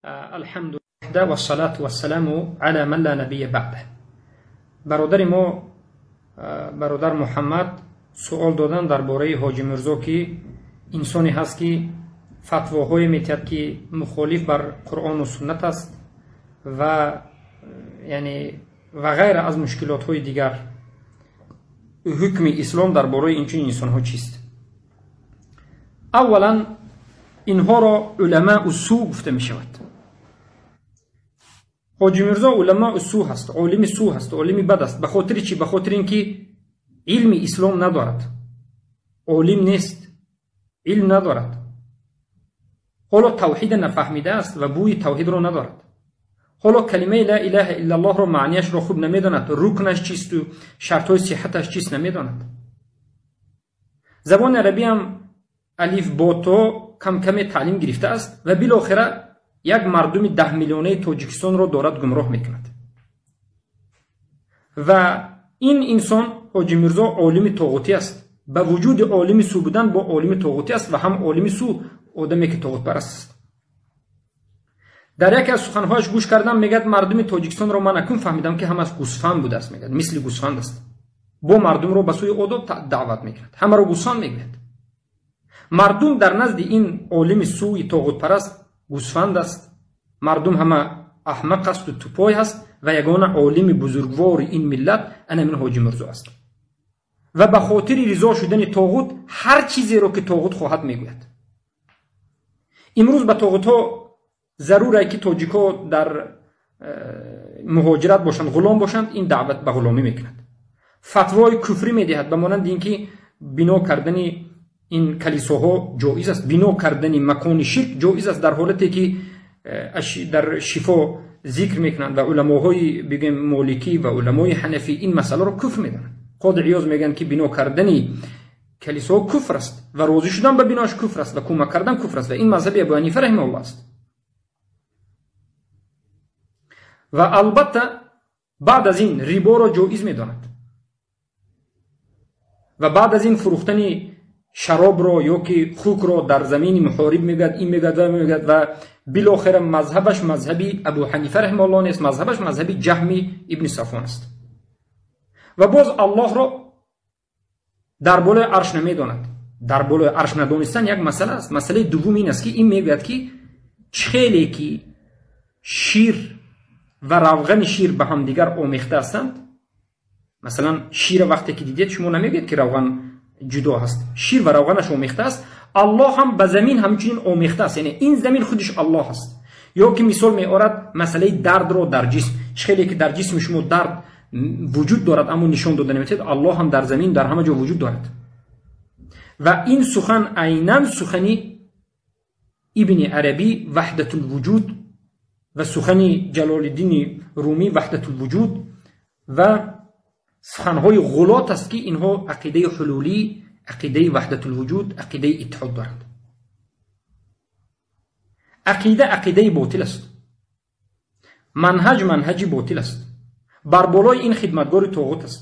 Алҳамду вассалату вассаламу ала ман ла набия баъда. Бародари мо, бародар Муҳаммад, суол додан дар бораи Ҳоҷи Мирзо, ки инсоне ҳаст, ки фатвоҳое метиҳад, ки мухолиф бар Қуръону суннат аст ва яъне ва ғайра аз мушкилотҳои дигар. Ҳукми ислом дар бораи инчунин инсонҳо чист? Аввалан, инҳоро уламаи су гуфта мешавад. Ҳоҷи Мирзо уламаи су ҳаст, олими су ҳаст, олими бад аст. Ба хотири чӣ? Ба хотири ин ки илми ислом надорад, олим нест, илм надорад, ҳоло тавҳида нафаҳмидааст ва бӯи тавҳидро надорад, ҳоло калимаи ла илаҳа иллаллоҳро маънияшро хуб намедонад, рукнаш чисту шартҳои сиҳаташ чист намедонад. Забони арабиам алиф бо то кам-каме таълим гирифтааст ва билохира як мардуми 10 миллионаи Тоҷикистонро дорад гумроҳ мекунад. Ва ин инсон, Ҳоҷи Мирзо, олими тоғутӣ аст. Ба вуҷуди олими су будан бо олими тоғутӣ аст ва ҳам олими су, одаме ки тоғутпараст аст. Дар яке аз суханҳояш гӯш кардам, мегӯяд: «Мардуми Тоҷикистонро ман акун фаҳмидам, ки ҳамаш гӯсфанд будааст». Мегӯяд, мисли гӯсфанд аст, бо мардумро ба сӯи одоб даъват мекунад, ҳамаро гӯсфанд мегӯяд. Мардум дар назди ин олими сӯи тоғутпараст гӯсфанд аст, мардум ҳама аҳмақ асту тупой ҳаст ва ягона олими бузургвори ин миллат анамин Ҳоҷи Мирзо аст. Ва ба хотири ризо шудани тоғут ҳар чизеро, ки тоғут хоҳад, мегӯяд. Имрӯз ба тоғутҳо заруре, ки тоҷикҳо дар муҳоҷират бошанд, ғулом бошанд. Ин даъват ба ғуломӣ мекунад, фатвои куфрӣ медиҳад, ба монанди ин ки бино кардани ин калисоҳо ҷоиз аст, бино кардани макони ширк ҷоиз аст, дар ҳолате ки дар Шифо зикр мекунанд ва уламоҳои, бигӯем, моликӣ ва уламои ҳанафӣ ин масъаларо куфр медонанд. Қоди Иёз мегӯянд, ки бино кардани калисоҳо куфр аст ва розӣ шудан ба биноаш куфр аст ва кӯмак кардан куфр аст. Ва ин мазҳаби Абу Ҳанифа раҳимауллоҳ аст. Ва албатта, баъд аз ин риборо ҷоиз медонад ва баъд аз ин фурӯхтани шаробро ё ки хукро дар замини муҳориб мегӯяд, ин мегӯяд ва мегӯяд. Ва билохира мазҳабаш мазҳаби Абу Ҳанифа раҳимауллоҳ нест, мазҳабаш мазҳаби Ҷаҳми ибни Сафон аст. Ва боз Аллоҳро дар болои арш намедонад. Дар болои арш надонистан як масъала аст. Масъалаи дуввум ин аст, ки ин мегӯяд, ки хеле ки шир ва равғани шир ба ҳамдигар омехта ҳастанд. Масалан, шира вақте ки дидед, шумо намегӯед, ки равған ҷудо ҳаст, шир ва равғанаш омехта аст. Аллоҳ ҳам ба замин ҳамчунин омехта аст, яъне ин замин худиш Аллоҳ аст. Ё ки мисол меорад масъалаи дардро дар ҷисм: хеле ки дар ҷисми шумо дард вуҷуд дорад, аммо нишон дода наметавонед, Аллоҳ ҳам дар замин, дар ҳама ҷо вуҷуд дорад. Ва ин сухан айнан сухани Ибни Арабӣ, ваҳдатулвуҷуд, ва сухани Ҷалолиддини Румӣ, ваҳдатулвуҷуд, ва суханҳои ғулот аст, ки инҳо ақидаи ҳулулӣ, ақидаи ваҳдатулвуҷуд, ақидаи иттиҳод доранд. Ақида ақидаи ботил аст, манҳаҷ манҳаҷи ботил аст. Бар болои ин хидматгори тоғут аст,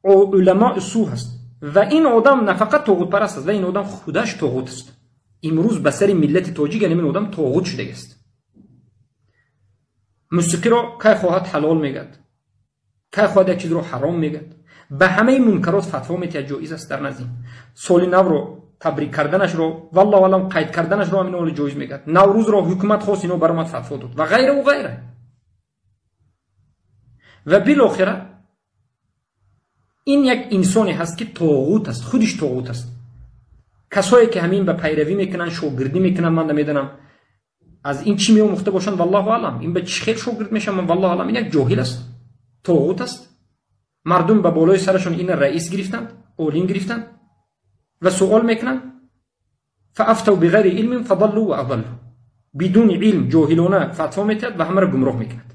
уламои су ҳаст. Ва ин одам на фақат тоғутпараст аст, ва ин одам худаш тоғут аст. Имрӯз ба сари миллати тоҷик ин одам тоғут шудагист. Мусиқиро кай хоҳад ҳалол мегӯяд, кай хоҳад як чизро ҳаром мегӯяд, ба ҳамаи мункарот фатво метиҳад, ҷоиз аст дар назди. Соли навро табрик карданашро, валлоҳу алам, қайд карданашро ҳамин оли ҷоиз мегӯяд. Наврӯзро ҳукумат хост, ино баромад, фатво дод ва ғайраву ғайра. Ва билохира ин як инсоне ҳаст, ки тоғут аст, худиш тоғут аст. Касое ки ҳамин ба пайравӣ мекунанд, шогирдӣ мекунанд, ман намедонам, аз ин чӣ меомӯхта бошанд, валлоҳу алам. Ин ба чӣ хел шогирд мешаванд, валлоҳу алам. Ин як ҷоҳил аст, тоғут аст. Мардум ба болои сарашон ина раис гирифтанд, олим гирифтанд ва суол мекунанд. فأفتوا بغير علم فضلوا وأضلوا. бидуни илм, ҷоҳилона фатво метиҳад ва ҳамаро гумроҳ мекунад.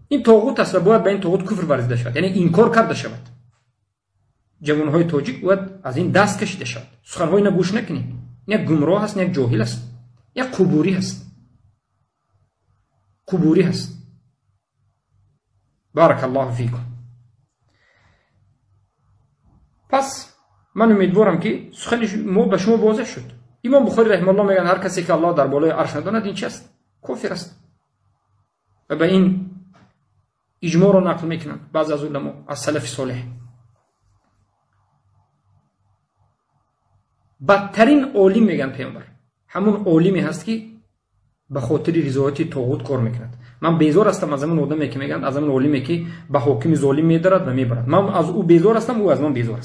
Ин тоғут аст ва бояд ба ин тоғут куфр варзида шавад, яъне инкор карда шавад. Ҷавонҳои тоҷик бояд аз ин даст кашида шавад. Суханҳои ина гӯш накунед. Ин як гумроҳ аст, як ҷоҳил аст, як қубурӣ аст, қубурӣ аст. بارك الله فيكم. Пас ман умедворам, ки сухани мо ба шумо возеҳ шуд. Имом Бухори раҳимаҳуллоҳ мегӯянд, ҳар касе ки Аллоҳ дар болои арш надонад, ин чи аст? Кофир аст. Ва ба ин иҷмоъро нақл мекунанд баъзе аз уламо аз салафи солеҳ. Бадтарин олим, мегӯянд паёмбар, ҳамун олиме ҳаст ки ба хотири ризояти тоғут кор мекунад. Ман безор ҳастам аз ҳамун одаме ки мегӯянд, аз ҳамун олиме ки ба ҳокими золим медарад ва мебарад. Ман аз ӯ безор ҳастам, ӯ аз ман безор аст.